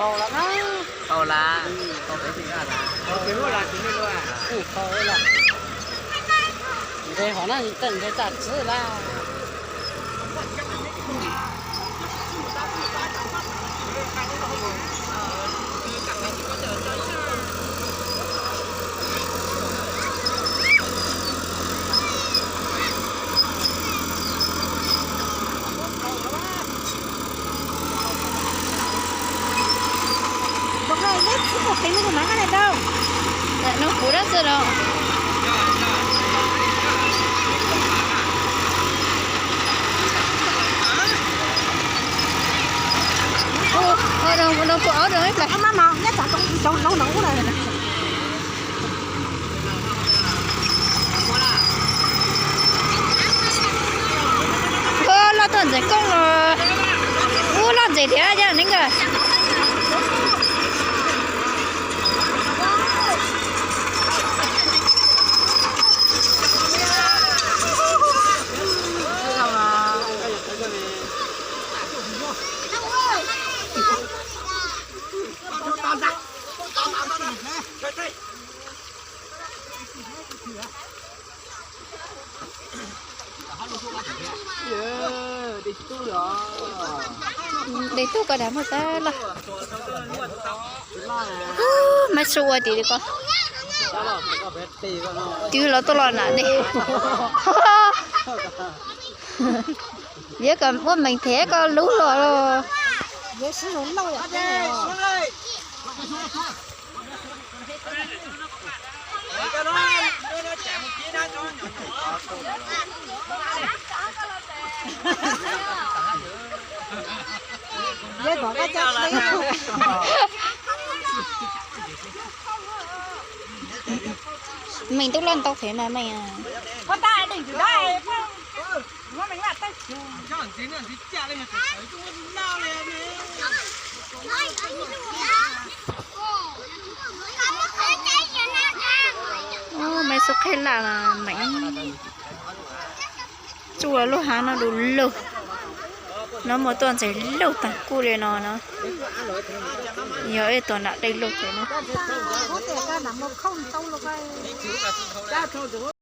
Tau las, tau pem tsis kaj las. Tau pem tsis kaj las. Nqe hov na, tej nqe txaj txwv las. Nws kuv dab tsi los? Nws kuv aub rau ib plag. Loj tuaj ntxeev koob los. Ub, loj ntxeev thiab yog neeg kawg. Dej tub koj dag muaj sab laj. Maiv Xu ua tim li ko. Twb los tuaj los nam dej. Yuav kom muaj meem thiab koj lub los. Meem tub loj ntau thiab mas meem. Maiv Xu qheb laj mas meem. Tsuj lub hav no du lug. No muaj tuaj ntxeev lug tag kuj li no no. Yog ib tug nam dej lug thiab no.